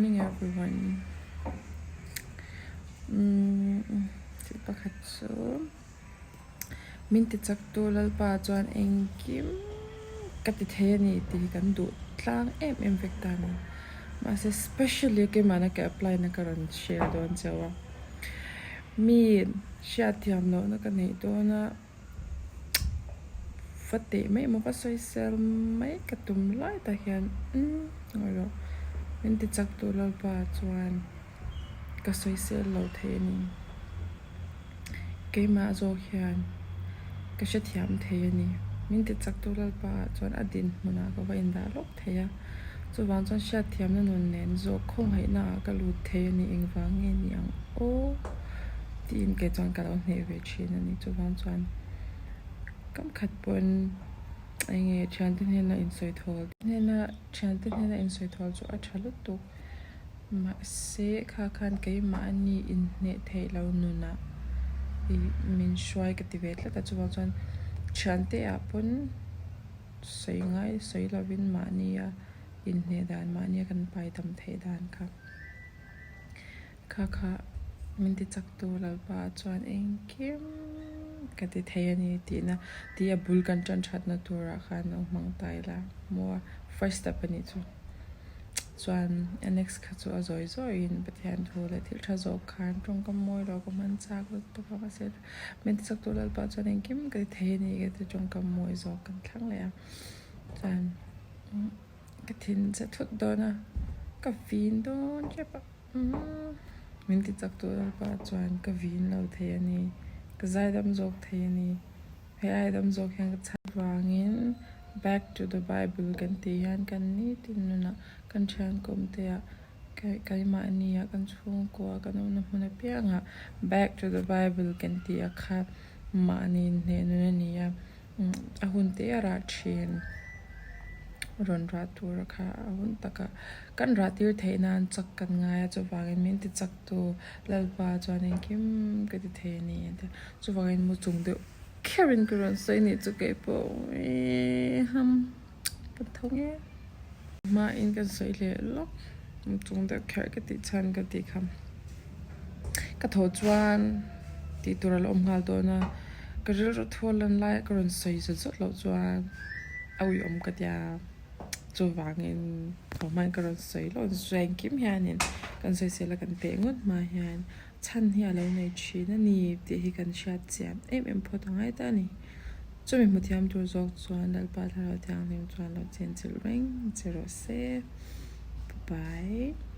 morning everyone. Umm thil pakhat chu min ti chak tu Lalpa chuan engkim ka ti thei a ni tih hi kan duh tlang em em vek ta a ni. Mahse specially keimahna ka apply na ka rawn share dawn cheu a. Mi hriatthiam lohna ka neih dawn a. Va teh mai emaw va sawisel mai ka tum lai tak hian umm ngawi rawh min ti chak tu Lalpa chuan ka sawisel lo thei a ni. Keimah zawk hian ka hrethiam thei a ni. Min ti chak tu Lalpa ah chuan a dinhmunah ka va indah lawk thei a, chuvang chuan hriatthiamna nun nen zawk khawngaihna ah ka lut thei a ni engvang nge ni ang aw tiin kei chuan ka lo hneh ve thin a ni. Chuvang chuan kam khat pawn eng nge thiante hnena insawi thawl hnena thiante hnena insawi thawl chu a tha lutuk mahse kha khan keimahni inhneh theih lo nunah ih min hruai ka ti ve tlat a chuvang chuan thiante ah pawn. Sawi ngai sawi lovin mahnia inhneh dan, mahnia kan pai tam theih dan kha kha kha min ti chak tu Lalpa chuan engkim ka ti thei a ni tihna tih a bul kan tan thatna turah khan lo hmang ta ila maw first step a nih chu. Chuan a next kha chu a zawi zawiin Pathian thu leh thil tha zawk khan tawngkam mawi lo ka hman chak lutuk a mahse Min ti chak tur Lalpa chuan engkim ka ti thei a ni ka ti tawngkam mawi zawk kan thlang leh a chuan ka thin che thut dawn a ka vin dawn tep a umm min ti chak tur Lalpa chuan ka vin lo thei a ni ka zaidam zawk thei a ni hei ai dam zawk hian ka chhan vangin back to the bible kan tih hian kan nitin nunah kan thian kawm te ah. Keimahni ah kan chhungkua kan awmna hmun apiangah back to the bible kan tih a kha mahni inhneh nun a ni a, a hun te a rah thin rawn rah tur a kha a hun taka kan rah tir theih nan chak kan ngai a chuvangin min ti chak tu Lalpa chuan engkim ka ti thei a ni a ti a chuvangin mu chung deuh kherin ka rawn sawi nih chu keipawh ham. Ka tho nge. Hmain kan sawi leh lawk chung deuh kher ka tih chhan ka tih kha. Ka tho chuan tih tur a la awm nghal dawn a, ka rilru thu a lan lai a ka rawn sawi zet zawt loh chuan a uiawm ka tia. Chuvangin tho hmain ka rawn sawi lawk a, engkim hianin kan sawisel a kan teh ngawt hma hian chhan hi a lo nei thin a ni tih hi kan hriat chian em em phawt a ngai ta a ni. Chumi hmu thiam tur zawk chuan Lalpa Thlarau Thianghlim chuan lo chenchilh reng che rawh se. Bye bye.